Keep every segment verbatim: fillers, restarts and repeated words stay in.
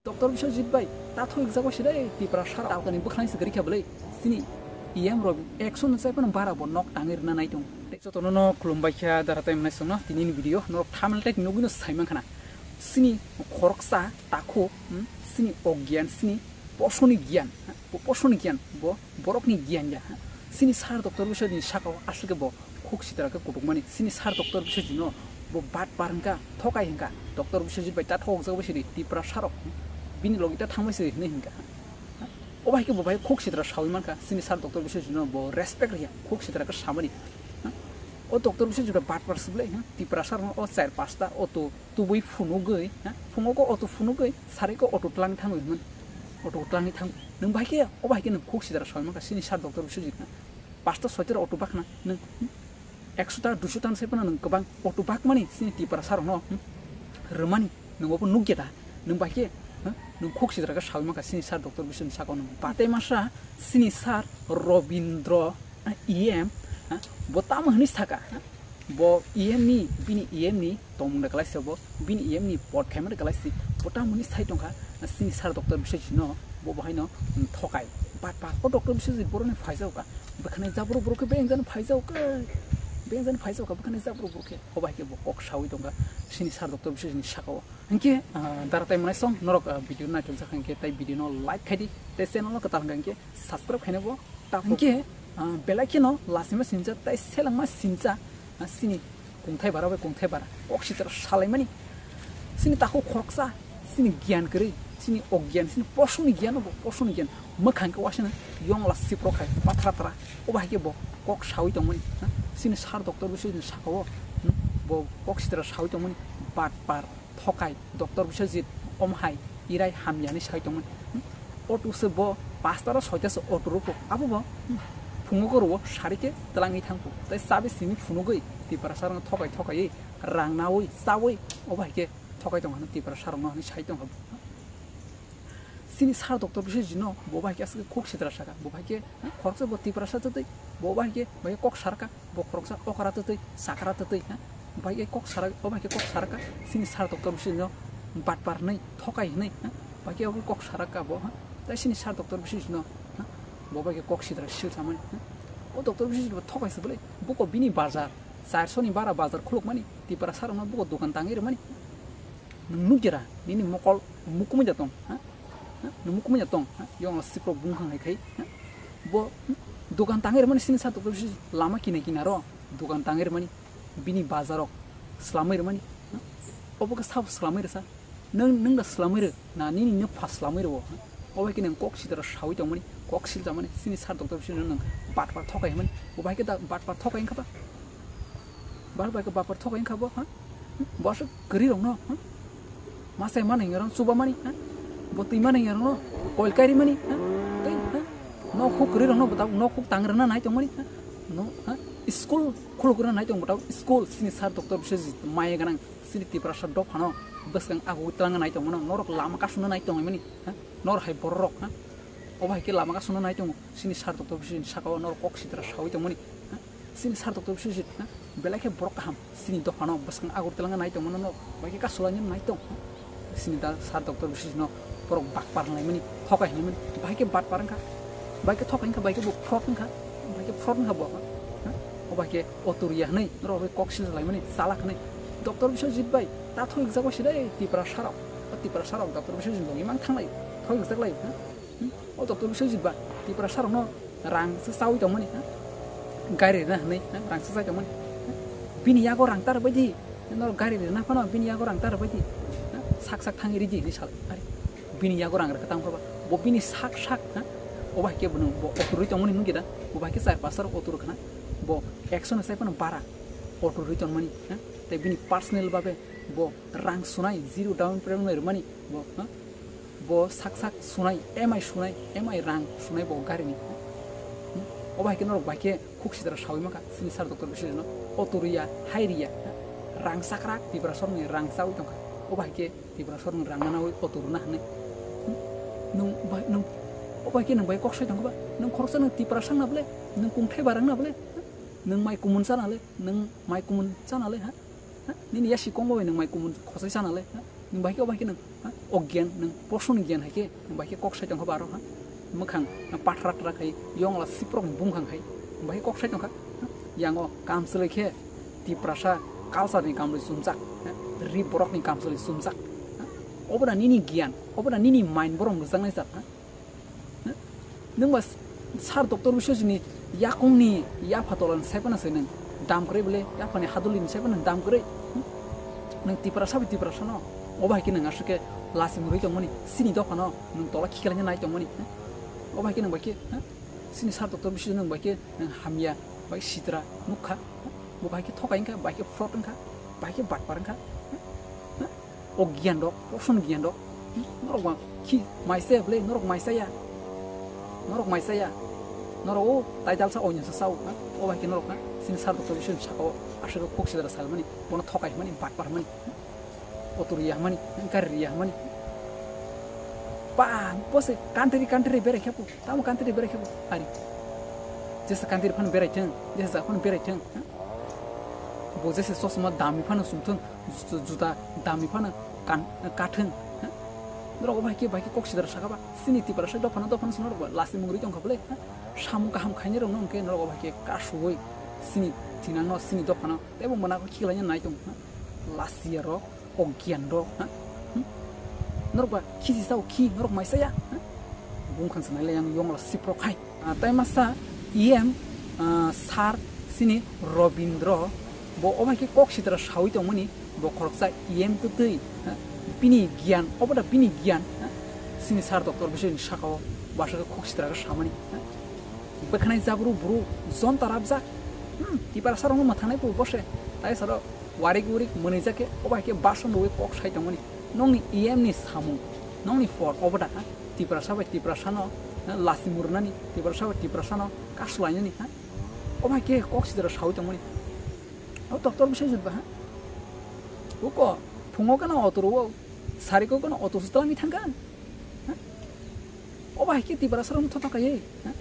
Doctor Biswajit bai, ta thoi jak bai sire, Tipra sara. Talkani bwkhani se gari kha bwlai, sini E M rok action sai phano bara bo nok tangwi rwna nai tong. Tei jotono no khulumbai kha dara tai mwnai songno, tini ni video no thumbnail tai nugwi no sai mankha na. Sini khoroksa takhuk, hmm, sini ogyan, sini posoni gyan, ha, bo posoni gyan, bo borokni gyan ya, ha. Sini sar doctor bwsajini saka o aswk khe bo khuk sitra khe kutukmani. Sini sar doctor bwsajino bo bat par hwnka, thokai hwnka. Doctor bwsajit bai ta thokjak bai sini Tipra sarok, bini logi ta thangbai sini hinwi hwnka. O bai khe bo bai khuk sitra sawi mankha, sini sar doctor bwsajino bo respect riya, khuk sitra khe samani. O doctor bwsajit bat par siblai, ha, Tipra sarno o char pasta auto tubui phunugwi, ha, phungo ko auto phunugwi, sari ko auto tlang thangwi hwn. Auto tlang thang. Nwng bai khe, o bai khe nwng khuk sitra sawi mankha, sini sar doctor bwsajit, ha. Pasta soita auto bakna nwng, hmm? Ekso ta, duiso ta sai phano nwng kwbang auto bakmani sini Tipra sarokno, hmm? Rwmani nwng obo nukya da? Nwng bai khe, hmm? Nwng khuk sitra khe sawi mankha sini sar doctor bwsajini saka o nwng. Patei masa sini sar Robindro, eh, E M, eh, bo tamo hwnwi saka, eh? Bo E M ni, bini E M ni tongmung da kwlaisa bo, bini E M ni pot khaimani kwlaisa, bo tamoni sai tongkha, sini sar doctor bwsajino bo bo haino, mm, thokai. Bat bat o doctor bwsajit boroni phaijao ka, bwkhani jabru bru khe beng jani phaijao ka, beng jani phaijao ka, bwkhani jabru bru khe, o bai khe bo kok sawi tongkha, sini sar doctor bwsajini saka o. Hinkhe, ah, dara tai mwnai song, norok, ah, video naithok jak hinkhe, tai video no like khai di, tei channel no kwtal hwnkha hinkhe subscribe khaina bo ta hinkhe, ah, belai kheno lasima sincha tei selengma sincha, ah, sini kungthai bara bai kungthai bara kok sitra salaimani. Sini takhuk khoroksa, sini gyan kwrwi, sini ogyan, sini posoni gyan, bo posoni gyan. Mwkhang khe wasina yongla siprok khai, pathra tra, o bai khe bo kok sawi tongmani, ha? Sini sar doctor bwsajini saka o, hmm, bo kok sitra sawi tongmani, bat par. Thokai, doctor bwsajit, omo hai, irai hamya hinwi sai tongmani. Hmm? Auto se bo pasta ro soita se auto rw kho. Abo bo, hmm, phungo ko rwo sari khe twlangwi thang kho. Tei chabi simi phunugwi Tiprasa rokno thokai thokaiwi rang nawi chawi obo hai khe thokai tong hano Tiprasa rokno hinwi sai tong kha. Sini sar doctor bwsajino bo bai khe aswk khuk sitra saka. Bo bai khe, hmm, khoroksa bo Tiprasa twtwi, bo bai khe, bai khe kok sarka. Bo khoroksa okra twtwi, sakra twtwi, ha? Bai khe kok sara, o bai khe kok sarka, sini sar doctor bwsajino bat par hwnwi, thokai hwnwi, ha? Bai khe obo kok sarka bo, ha? Tai sini sar doctor bwsajino, ha? Bo bai khe kok sitra sil samani, ha? O doctor bwsajino thokai se bwlai, buko bini bazar, charso ni bara bazar khulukmani, Tiprasa rokno buko dokan tangwi rwmani. Nwng nukjera, nini mokol mukumui da tong, ha? Ha? Nwng mukumui da tong, ha? Yong siprok bung hang hai khai, ha? Bo, hmm? Dokan tangwi rwmani sini sa tokto bisi lama kina kina ro, dokan tangwi rwmani, bini bazarok swlamwi rwmani, ha? Obo khe sabo swlamwi rwsa, nwng, nwng da swlamwi rw, na nini nwpha swlamwi rwo, ha? Obo hai khe nwng kok sitra sawi tongmani, kok sil tongmani, sini sa tokto bisi nwng batpar thokai hwnmani, obo hai khe da batpar thokai wngkha ba? Bar bai khe bapar thokai wngkha bo, ha? Bo aswk kwrwi rokno, ha? Masai mani hingrok chuba mani, ha? Bo twi mani hingrokno koil kairi mani, ha? Tei, ha? Nok huk kwrwi rokno bo tabuk nok huk tang rwna nai tongmani, ha? No, ha? School khuluk rwna nai tong bo tabuk school sini sar doctor bisi maya gwnang sini Tiprasa dophano bwskang ago twlangna nai tongmano norok lama kasuna nai tongmani, ha? Nor hai bororok, ha? Obo hai khe lama kasuna nai tongo. Sini sar doctor bisi saka o norok kok sitra sawi tongmani, ha? Sini sar doctor bisi, ha? Belai khe borok kaham. Sini dophano bwskang Agartala nai tongmano norok bai khe kasulaini nai tong, ha? Sini da sar doctor bisi no borok bakpar hwnlaimani, thokai hwnlaimani. Bai khe batpar wngkha. Bai khe thokai wngkha, bai khe bo fraud wngkha. Bai khe fraud wngkha bo, ha? Obo hai khe otoriya hwnwi norok bai kok sijalaimani, chalak hwnwi. Doctor Biswajit bai ta thoi jak bai sire Tipra sarok. O Tipra sarok doctor Biswajit logi mang thanglai, thoi jak lai, ha? Hmm? O doctor Biswajit ba Tipra sarokno rang se chawi tongmani, ha? Gari rina hwnwi, ha? Rang se chawi tongmani. Bini yago rang ta rwbai di. Norok gari rina phano bini yago rang ta rwbai di. Ha? Sak sak thangwi ridi hinwi salai. Are, bini yago rang rwkha tamo ba? Bo bini sak sak, ha? Obo hai khe bo nwng bo auto rwi tongmani nukya da? Bo bai khe char pasta rok auto rwkha na? Bo action sai phano bara auto rwi tongmani, ha? Tei bini personal babe bo rang sunai, zero down payment rwmani bo, ha? Bo sak sak sunai, M I sunai, M I rang sunai bo garini. Hmm? Obo hai khe norok bai khe khuk sitra sawi mankha, sini sar doctor Biswajit no auto riya, hai riya, rang sakrak Tipra sorokni rang chawi tongkha. Obo hai khe Tipra sorokni rang nanawi auto rwna hwnwi. Hmm? Nwng bai, nwng, obo hai khe nwng bai kok sai tongkha ba? Nwng khoroksa nwng Tipra sangna bwle? Nwng kungthai barangna bwle? Nwng mai kumun chana le? Nwng mai kumun chana le, ha? Ha? Nini yasi kongbo bai nwng mai kumun khosai chana le, ha? Nwng bahai khe, o bahai khe nwng, ha? O gyan, nwng poson gyan hai khe, nwng bahai khe kok sai tongkha ba aro, ha? Mwkhang, nwng pathra tra khai, yongla siprok ni bumkhang khai, nwng bahai khe kok sai tongkha, ha? Yango kamchwlwi khe, Tiprasa culture ni kamchwlwi chumjak, ha? Rip borok ni kamchwlwi chumjak, ha? Obo na nini gyan, obo na nini mind borok rwjaknai jat, ha? Nwng ba sar doctor Biswajit ni yakung ni yapha tola ni sai phano se nwng dam kwrwi bole, yapha ni haduli ni sai phano nwng dam kwrwi. Nwng Tiprasa bai Tiprasa no, obo hai khe nwng aswk khe lachimung rwi tongmani, chini dopha no nwng tola khiklai nai tongmani. Obo hai khe nwng bai khe, sini sar doctor Biswajit nwng bai khe nwng hamya bai sitra nukha. Bo bai khe thokai wngkha, bai khe fraud wngkha, bai khe batpar wngkha. O gyan rok, poson gyan rok. Norok ba khi mai saya bole, norok mai saya. Norok mai saya. Norok o title sa oinyo sa sao, ha? O bai khe norok na, sini sar doctor Biswajit saka o aswk khe khuk sidra salmani, bono thokai hwnmani, batpar hwnmani. Auto riya hwnmani, gari riya hwnmani. Ba, bo se country country berai khe bo, tamo country berai khe bo, ari. Jesa country phano berai thung, jesa jaga phano berai thung, ha? Bo jesa chosma dami phano sum thung, ju-, juta dami phano kan-, ka thung, ha? Norok obo hai khe, bai khe kok sidra saka ba, sini Tiprasa dophano, dophano se norok bo lachimung rwi tongkha bole, ha? Samung kaham khainai rok no hwnkhe norok obo hai khe kasuwi sini thinang no, sini dophano, tei bo mwnakgo khiklaina nai tong, ha? Lachia rok. O gyan rok, ha? Hmm? Norok ba khisi sao khi, norok mai saya, ha? Bumkhang sanai le yang yong la siprok hai. Ah, tai masa E M, ah, sar sini Robindro, bo obo hai khe kok sitra sawi tongmani, bo khoroksa E M kwtwi, ha? Bini gyan, obo da bini gyan, ha? Sini sar doctor Biswajit ni saka o, bwswk khe kok sitra khe samani, ha? Bwkhanai jabru bru jonta rabjak. Hmm, Tiprasa rokno mwthangnai bo bose. Tai saro warik wurik mwnwijak khe obo hai khe bason rwui kok sai tongmani. Nokni E M ni samung, nokni por obo da, ha? Tiprasa bai Tiprasa no, ha, lachimung rwnani, Tiprasa bai Tiprasa no kasulainani, ha? Obo hai khe kok sidra sawi tongmani. O doctor Biswajit ba, ha? Uko phungo gana auto rwo, sariko gana auto se twlangwi thangkha. Ha? Obo hai khe Tiprasa rokno thothok kaiwi, ha?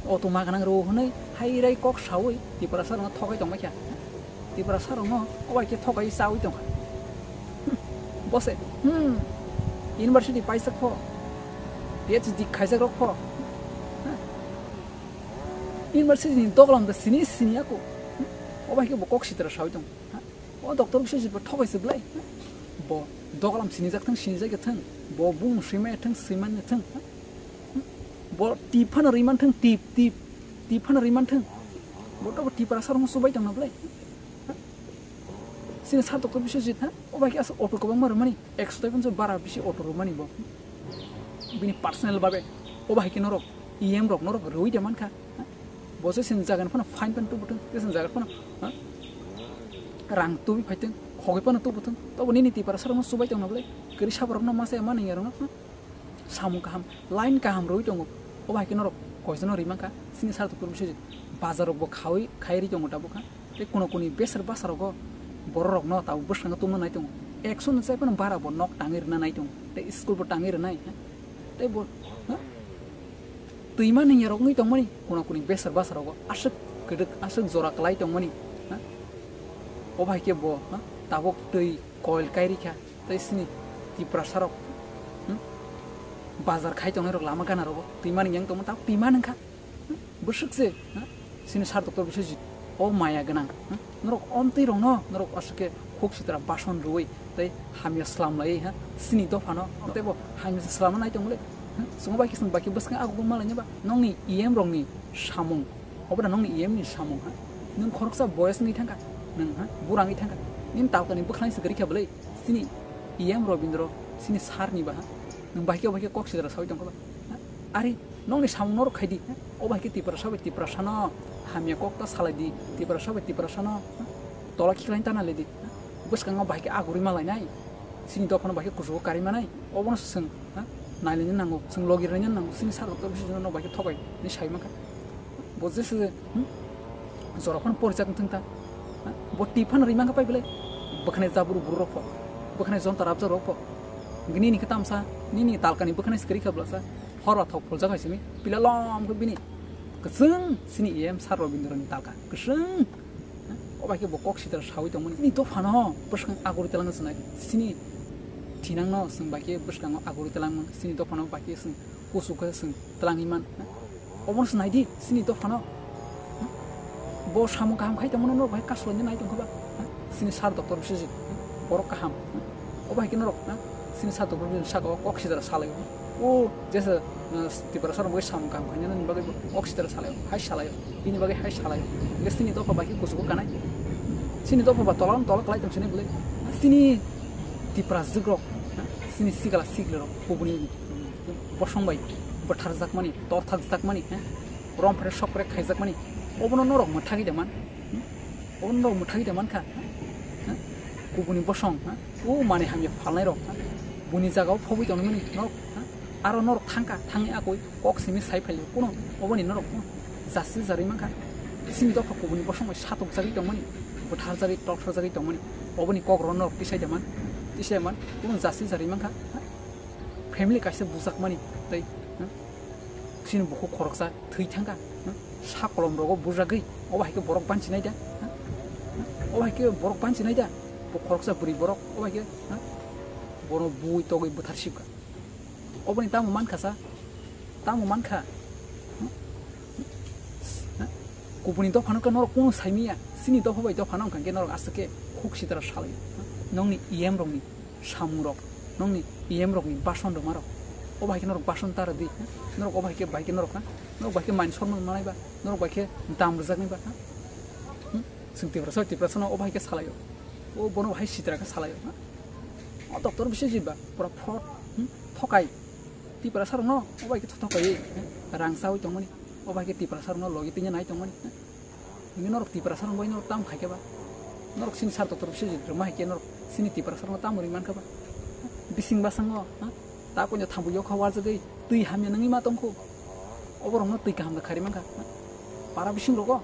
Auto maganang rwo hwnwi hairai kok sawi Tiprasa rokno thokai tongmai kha. Tiprasa rokno obo hai khe thokai chawi tongkha. Hmm. Bose, hmm, university paijak pho, P H D khaijak rok pho, ha? University ni doglam da sini sini ako. Hmm. Obo hai khe bo kok sitra sawi tong. Ha? O doctor Biswajit bo thokai se belai. Bo doglam sinijak thang, sinijak ya thang. Bo bung swimai thang, swimani thang. Bo tip phano rwiman thang, tip, tip, tip phano rwiman thang. Bo to bo Tiprasa rokno chubai tongna belai. Sini sar doctor Biswajit, ha? O bai khe asa auto kwbangma rwmani, ekso tai phano bara bisi auto rwmani bo. Bini personal babe, o bai khe norok, E M rok norok rwi de mankha. Bo se sini jaga ni phano fine phano tubu thung, se sini jaga phano, ha? Rang tubi phai thung, khogwi phano tubu thung. Tobo nini Tiprasa rokno chubai tongna belai. Kwrwi sabo rokno masa ya mani ya rokno, ha? Samung kaham, line kaham rwi tongo. O bai khe norok koijono rwi mankha, sini sar doctor Biswajit. Bazar rok bo khawi, khai ri tongo tabuk ha. Tei kuno kuni besar basa rogo borok rokno tabuk bwskango tongna nai tongo. Ekso ni chai phano bara bo nok tangwi rwna nai tongo. Tei school bo tangwi rwnai, ha? Tei bo, ha? Twima nungya rok wngwi tongmani, kuno kuni besar basa rogo aswk kwdwk, aswk jora kwlai tongmani, ha? O bai khe bo, ha? Tabuk twi koil kai rikha, tei sini Tiprasa rok, hmm? Bazar khai tongnai rok lama gana rogo twima nungyang tongma, tabuk twima nungkha, hmm? Bwswk se, ha? Sini sar doctor Biswajit, o maya gwnang, hmm? Norok omtwi rokno, norok aswk khe khuk sitra bason rwui, tei hamya slam laiwi, ha? Sini dophano, tei bo hamya se slamna nai tongmole, hmm? Chwng bai khe chwng bai khe bwskang agugwi malaina ba, nokni E M rokni samung, obo da nokni E M ni samung, ha? Nwng khoroksa boyes wngwi thangkha, nwng, ha? Bura wngwi thangkha, nini talkani bwkhlai se kwrwi kha bwlai, sini E M Robindro, sini sar ni ba, ha? Nwng bai khe bai khe kok sidra sawi tongkha ba, ha? Ari, nokni samung norok khai di, ha? O bai khe Tiprasa bai Tiprasa no hamya kok ta salai di, Tiprasa bai Tiprasa no, ha? Tola khiklai ta nai lai di, ha? Bwskango bai khe agurwi malainai, sini dophano bai khe kuchugo karwi manai, obono se chwng, ha? Nailaina nango, chwng logi rwna nango, sini sar rok to bisi jono bai khe thobai ni sai mankha. Bo jesa je, hmm? Jora phano porijak wngthang ta. Ha? Bo tip phano rwi mankha pai belai. Bwkhanai jabru buru rok pho. Bwkhanai jonta rabjak rok pho. Nini khe tamsa, nini talkani bwkhanai se kwrwi kha bwlasa. Horba thok phuljak hai simi. Pila lom khe bini kwchwng sini E M sar Robindro ni talka. Kwchwng. Ha? O bai khe bo kok sitra sawi tongmani. Nini dophano bwskang aguri telangna swnai. Sini Thinangno chwng bai khe bwskango agurwi twlangmung, chini dophano bai khe chwng kusu khe chwng twlangwi man. Obono se naidi, chini dophano. Bo samung kaham khai tongmano norok bai kasulangwi nai tongkha ba? Chini sir doctor bisijik, borok kaham. Obo hai khe norok, chini sir doctor bisijik saka o kok sidra salai o. O jesa, uh, Tiprasa rok bai samung kaham khainani bagwi bo kok sidra salai o, hai salai o, bini bagwi hai salai o. Hingkhe chini dopha bai khe kuchugo kanai. Chini dopha ba tola tola kwlai tong sini bwlwi. Chini Tipraswk rok, chini sikla sikli rok kubuni bosong bai bwtharjakmani, torthakjakmani, he? Romphre sokphre khaijakmani, obono norok mwthagwi de man? Hmm? Obono norok mwthagwi de mankha? Hmm? Kubuni bosong, ha? O manwi hamya phalnai rok, ha? Buni jagao phobwi tongmani norok, ha? Aro norok thangkha, thangwi akoi kok simi sai phaio, kuno oboni norok kuno justice jarwi mankha? Chini dopha kubuni bosong bai satokjagwi tongmani, bwtharjagwi, tokthorjagwi tongmani, oboni kok rok norok tisai de man? Tisai man, kuno justice jarwi mankha, ha? Family kaisa bujakmani tei, ha? Chini bukhuk khoroksa thwi thangkha, ha? Sa kolom rogo bujagwi, obo hai khe borok banchi nai da, ha? Obo hai khe borok banchi nai da, bo khoroksa bwrwi borok, obo hai khe, ha? Bono bui togwi bwthar sibkha. Oboni tamo mankha sa? Tamo mankha? Ha? Kubuni dophano khe norok kunu saimiya, chini dopha bai dophano wngkha khe norok aswk khe khuk sitra salai, ha? Nongni E M rokni samung rok, nongni E M rokni bason rwma rok, obo hai khe norok bason ta rwdi, ha? Norok obo hai khe bai khe norok, ha? Norok bai khe main sormon manai ba, norok bai khe dam rwjaknai ba, ha? Hmm? Chwng Tiprasa, Tiprasa no obo hai khe salai o. O bono hai sitra khe salai o, ha? O doctor bisijik ba, pura fraud, hmm? Thokai. Tiprasa rok no obo hai khe thokai, ha? Rang chawi tongmani, obo hai khe Tiprasa rok no logi twi nai tongmani, ha? Hingke norok Tiprasa rok bai norok tamo khai khe ba? Norok chini sar doctor bisijik rwma hai khe norok chini Tiprasa rok no tamo ri mankha ba? Bising basango, ha? Ta koino thambo yokha warjagwi twi hamya nangwi ma tongkhu. Oborokno twi kaham da khari mankha, ha? Para bising rogo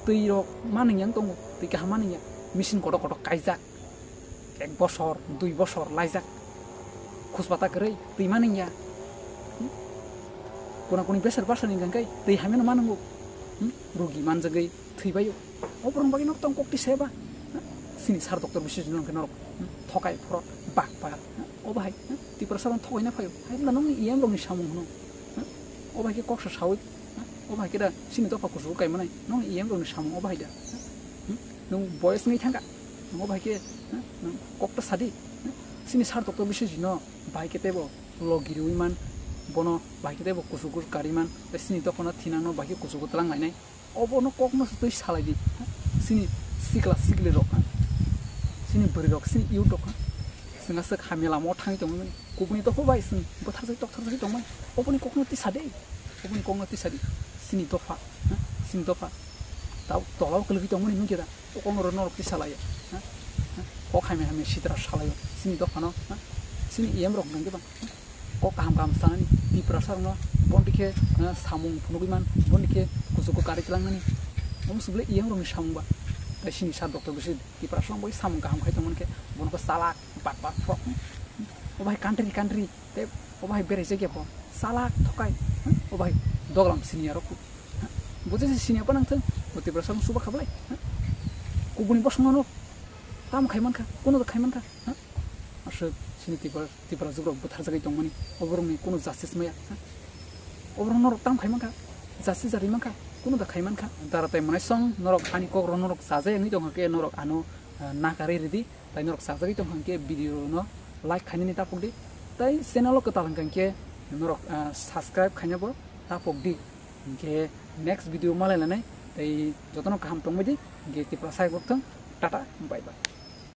twi rok manwng yang tongo, twi kaham manwng ya, machine kotor kotor kaijak. Ek bosor, dui bosor laijak. Khuspata kwrwi twi manwng ya. Hmm? Kuna kuni besar basani hwnkhe twi hamyano manwngo. Hmm? Rugi manjagwi thwibaio. Oborokni bagwi nok tong kok twi seba. Hmm? Chini sar doctor bisijwk hwnkhe norok, hmm? Thokai phoro bakpar. Hmm? Obo hai, hmm? Tiprasa rok thokaina phaio. Hai wngkha nokni E M rokni samung hwno. Hmm? Obo hai khe kok sa sawi. Hmm? Obo hai khe da chini dopha kuchugo kaimanai. Nokni E M rokni samung obo hai da. Hmm? Nwng boyes wngwi thangkha. Nwng obo hai khe, ha? Nwng kok ta sadi, ha? Chini sar doctor bisijwk no bahai khe teibo logi riwi man, bono bahai khe teibo kuchugo kari man, tei chini dophano thinangno bahai khe kuchugo twlang lainai. Obono kokno se twi salai di, ha? Chini sikla sikli rok, ha? Chini bwrwi rok, chini youth rok, ha? Chwng aswk hamya lamao thangwi tongmani, kubuni dopha bai chwng bwtharjagwi toktharjagwi tongmani, oboni kokno tisa de, oboni kokno tisa di, chini dopha, ha? Chini dopha. Tao tolao kwlwgwi tongmani nukya da. Kokno ro norok twi salai ya, ha? Ha? Kok hamya hamya sitra salai o chini dophano, ha? Chini E M rok hwnkhe bang, ha? Kok kaham kaham sanani Tiprasa rokno bondikhe, ha, samung phunugwi man, bondikhe kuchugo kari twlangnani. Omo se bwle E M rokni samung ba. Tai chini sir doctor bisi Tiprasa rok bai samung kaham khai tongmani khe bono khe salak bak bak frog. Obo hai country country tei obo hai berai jakya bo salak thokai, ha? Obo hai doglam siniya rok. Bo je siniya pa nang thung, bo Tiprasa rok suba khablai, ha? Kubuni bosongno no tamo khai mankha, kuno da khai mankha, ha? Aswk chini Tipra, Tipraswk rok bwtharjagwi tongmani, oborokni kuno justice maya, ha? Oborok norok tamo khai mankha, justice jarwi mankha, kuno da khai mankha. Dara tai mwnai song norok ani kok rok norok chajak wngwi tongkha khe norok ano, ah, nakarwi ridi, tai norok chajagwi tongkha khe video no like khainani tapok di, tai channel o kwtal hwnkha khe norok, ah, subscribe khaina bo tapok di. Hingkhe next video malai lanai, tei jotono kaham tongbai di. Hingkhe Tiprasa hai borok thung, tata, bye bye.